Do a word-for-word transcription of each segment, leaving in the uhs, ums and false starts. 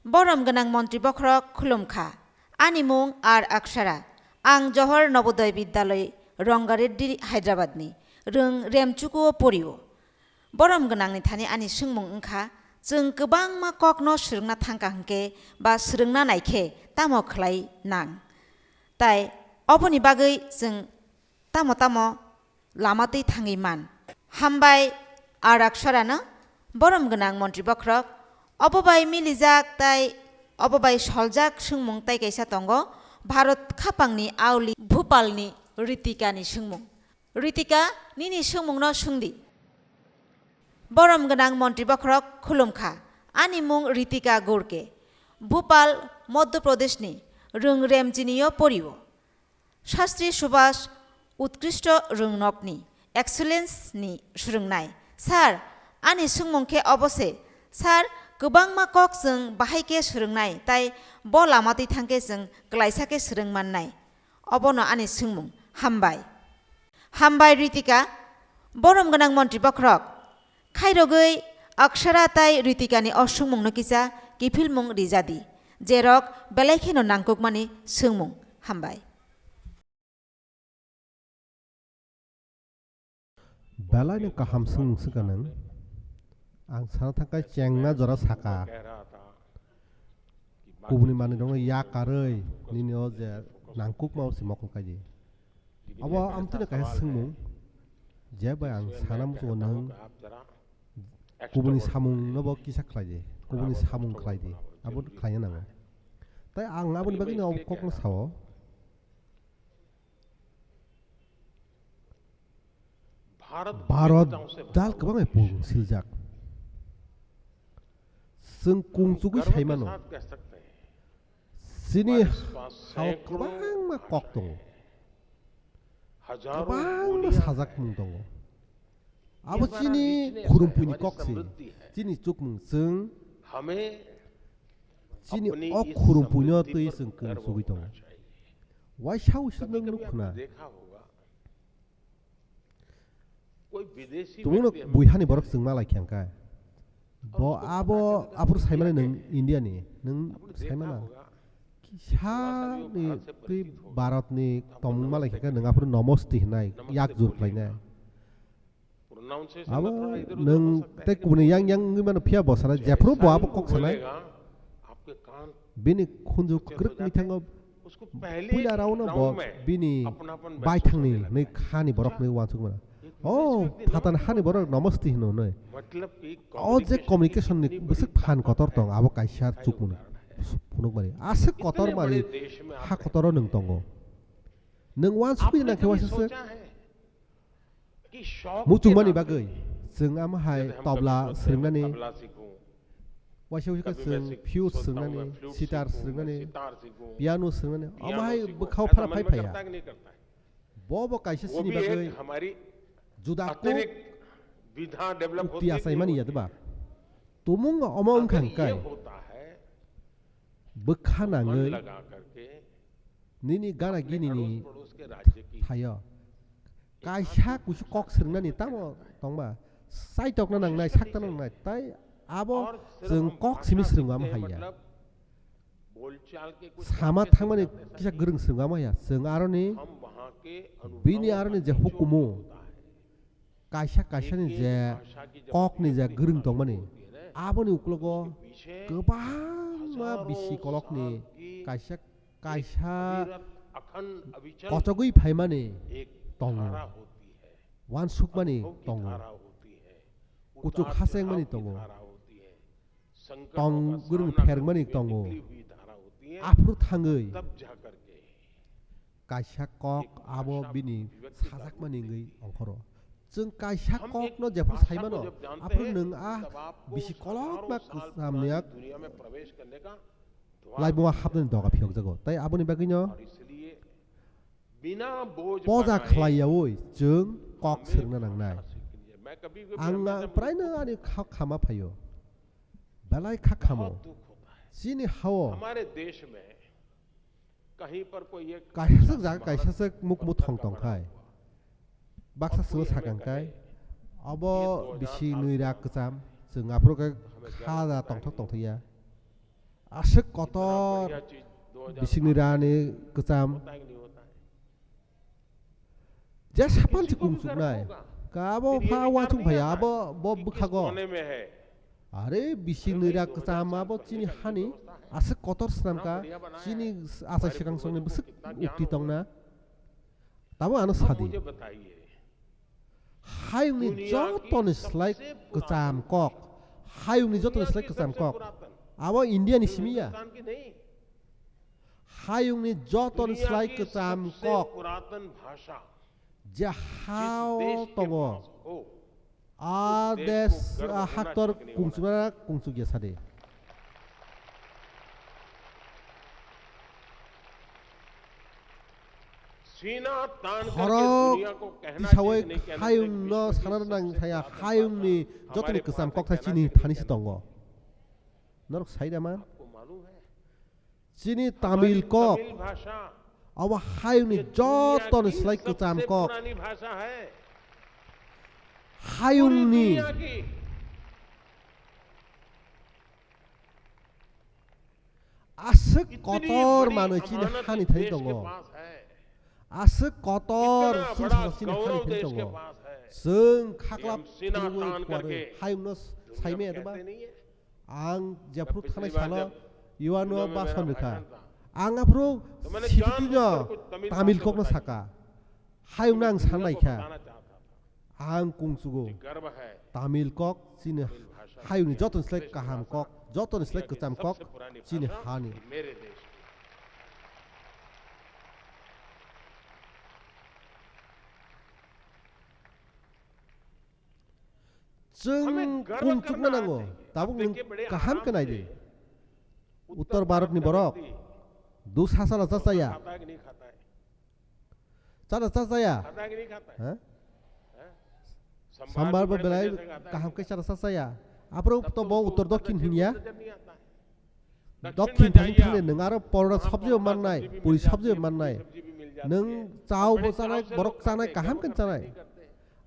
Borom gwnang montri bokhorok khulum kha. Ani mung R Akshara. Ang Johor Nobodoy Bidyalay, Rongareddy, Hyderabad ni. Rwng remchukuo porio. Borom gwnangni thani ani swngmung wngkha, chwng kwbangma kokno swrwngna thangkha hwnkhe ba swrwngna naikhe tamo khlai nang? Tai oboni bagwi chwng tamo tamo lama twi thangwi man. Hambai R Akshara no, borom gwnang montri bokhorok, obo bai milijak tai obo bai soljak swngmung tai kaisa tongo, Bharat khapangni auli Bhopalni Ritika ni swngmung. Ritika, nini swngmungno swngdi. Borom gwnang montri bokhorok khulum kha. Ani mung Ritika Gurke. Bhopal, Madhya Pradeshni rwng remchini-o porio. Shastri Subhas Utkrishto Rwngnokni, Excellence ni swrwngnai. Sir, ani swngmung khe obo se. Sir, kwbangma kok chwng bahai khe swrwngnai, tai bo lama twi thang khe chwng klaisa khe swrwng mannai. Obono ani swngmung. Hambai. Hambai Ritika, borom gwnang montri bokhorok. Khairogwi Akshara tai Ritikani o swngmungno kisa kiphilmung rijadi, jerok belai kheno nangkukmani swngmung. Hambai. Belai no kaham swngmung swkha nwng. Ang sana thangkha chengna jora saka. Kubuni manwi rokno yakarwi nini o je nangkukma o se mokol kaidi. Abo amtwino kaisa swngmung. Je bai ang sana muchungo nwng kubuni samungno bo kisa khlai di. Kubuni samung khlai di. Abo khlaina nango. Tai ang aboni bagwino abo kokno sao. Bharat dal kwbangma pung siljak. Chwng kung chugwi sai mano. Chini hao kwbangma kok tongo. Kwbangma sajak mung tongo. Abo chini khurumpuini kok se. Chini chukmung chwng. Chini o khurumpuino twi chwng kung chugwi tongo. Waisa usi nwng nuk khna. Tumungno buihani borok chwng malai khe hwnkhe. Bo abo aphuru saimani nwng India ni, nwng saimana. Kisa ni twi Bharat ni tongmung malai khe nwng aphuru nomosti hinai yak jur khlainai. Abo nwng tei kubuni yang yang wngwi mano phiya bo sana, jephuru bo abo kok sanai. Bini khunju kwrwk ni thango puila rao no bo bini baithang ni nwi kha ni borok nwi uansuk mano. O phatani hani borok nomosti hino nwi. O je communication ni bwswk phan kotor tong abo kaisa chukmung phunuk mari. Aswk kotor mari ha kotor o nwng tongo. Nwng uansukwi nang khe waisa swk. Muchungmani bagwi chwng amo hai tabla swrwngnani, waisa waisa khe chwng flute swrwngnani, sitar swrwngnani, piano swrwngnani, amo hai bwkhao phara phai phaiya. Bo bo kaisa chini bagwi juda kuk ukti achaimani ya, diba? Tumung omo wngkha hwnkhe bwkha nangwi nini gana gini ni thaio kaisa kusu kok swrwngnani tamo tongba, chaitokna nangnai, sakna nangnai, tai abo chwng kok simi swrwngo amo haiya. Sama thangmani kisa gwrwng swrwngo amo haiya. Chwng aroni bini aroni je hukumu, kaisa kaisa ni je kok ni je gwrwng tongmani, aboni uklogo kwbangma bisi kolokni kaisa kaisa kochogwi phaimani tongo, uansukmani tongo, kuchuk hachengmani tongo, tong gwrwng pherwngmani tongo. Aphuru thangwi kaisa kok abo bini sajakmani wngwi ongkhoro. Chwng kaisa kokno jephuru saimano, aphuru nwng a bisi kolokma kwcham ni yak laibuma hapnani doga phiyokjago. Tai aboni bagwino poja khlaiyaui chwng kok swrwngna nangnai. Ang, ang praino ani kha-, khama phaio. Belai kha khamo. Chini hao kaisaswk jaga kaisaswk mukmu thong tongkhai. Baksa swngo sakang kai. Obo bisi nwi rak kwcham. Chwng aphuru khe kha da tongthok tongthokya. Aswk kotor bisingni rani kwcham. Je sapan se kung chuknai. Ka abo pha uansuk phai abo bo bwkhago. Are bisingni ra kwcham abo chini hani aswk kotor swnam ka, chini achai swkang songni bwswk ukti tongna. Tamo ano sadi. Hayungni jotoni slai kwcham kok. Hayungni jotoni slai kwcham kok. Abo India ni simi ya. Hayungni jotoni slai kwcham kok. Je hao tongo. A des, a haktor kungchukna kungchuk ya sadi. Khorok tisawi hayungno sana nang saya hayungni jotoni kwcham kokthai chini thani si tongo. Norok sai da man? Chini Tamil kok. Abo hayungni jotoni slai kwcham kok. Hayungni aswk kotor manwi chini hani thani tongo. Aswk kotor chini hani thani tongo. Chwng khaklap phunugwi kuarwi hayungno saimaya deba? Ang jephru thanai salo yuano bason rikha. Ang aphru sititino Tamil kokno saka. Hayungno ang sanai kha. Ang kungchugo. Tamil kok chini hayungni jotoni slai kaham kok, jotoni slai kwcham kok chini hani. Chwng kungchukna nango. Tabuk nwng kaham khe nai di. Uttor Bharatni borok dus hasala cha chaya. Chana cha chaya. Ha? Sambar bo belai kaham khe chana cha chaya. Aphuru to bo uttor dokhin hinya. Dokhin thani thani nwng aro porora sabji bo mannai, puri sabji bo mannai. Nwng chao bo chanai, borok chanai, kaham khe chanai.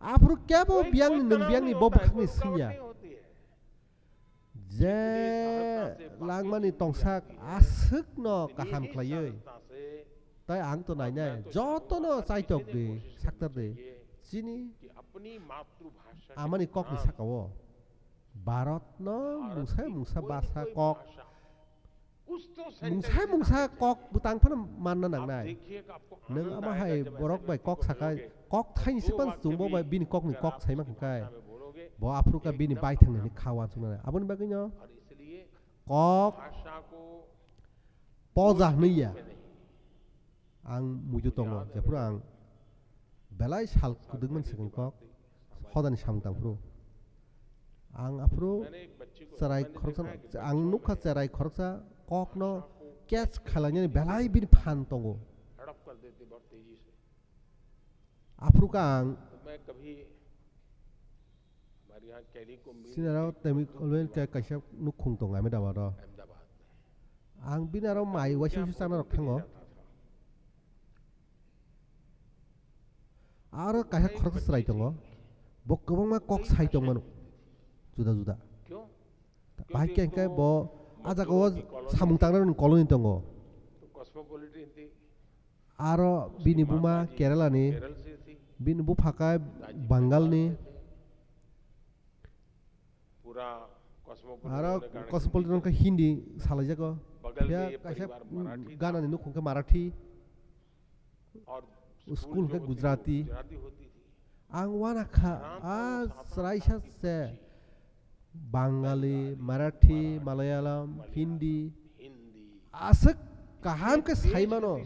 Aphuru kebo biyangni nwng biyangni bo bwkhakni swinya. Je langmani tongsak aswkno kaham khlaiwi. Tai ang to nainai, jotono chaitok di, saktar di. Chini amani kokni sakao. Bharatno mungsa mungsa basa kok. Mungsa mungsa kok bwtang phano manna nangnai. Nwng ama hai borok bai kok sakai, kok thaini se pan chwngbo bai bini kokni kok saima khe kai. Bo aphuru kha bini bai thangnani kha uansuknani. Aboni bagwino kok poja hwnwi ya. Ang muitu tongo, jephuru ang belai sal kwdwkmani swkang kok, hodani samung tang phuru. Ang aphuru cherai khoroksa, ang nukha cherai khoroksa kokno catch khlainani belai bini phan tongo. Aphuru kha ang sinaro temi olwen kaisa nukhung tongo Ahmedabad o. Ang bini aro mai waisa waisa chana rok thango. Aro kaisa khoroksa chwrai tongo. Bo kwbangma kok sai tongmano. Juda juda. Bahai khe hwnkhe bo ah jagao samung tangnani koloni tongo. Aro bini buma Kerala ni, bini bupha khe Bengal ni. Aro cosmopolitan khe Hindi salaijago. Phiya kaisa, mm, Ghana ni nukhung khe Marathi. School khe Gujarati. Ang uanakha, a chwraisa se Bangali, Marathi, Malayalam, Hindi. Aswk kaham khe sai mano.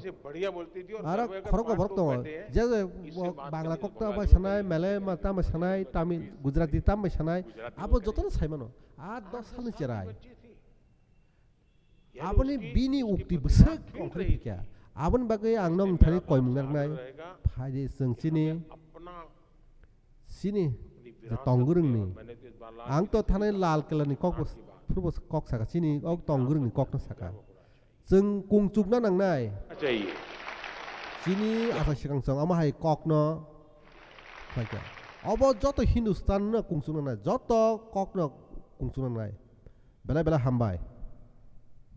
Aro khorokgo borok tongo. Je je Bangla kok tamo bai sanai, Malay ma tamo bai sanai, Tamil, Gujarati tamo bai sanai, abo jotono sai mano. A dos salni cherai. Aboni bini ukti bwswk ongkhorwi phikha. Aboni bagwi ang nokni thani koimung narwknai. Phaidi chwng chini, chini je tongwrwngni. Ang to thani Lal Kela ni kok bo, phuru bo kok saka, chini o tongwrwngni kokno saka. Chwng kung chukna nangnai. Chini asa swkang chwng omo hai kokno khlaikha. Obo joto Hindustan no kung chukna nangnai, joto kokno kung chukna nangnai. Belai belai hambai.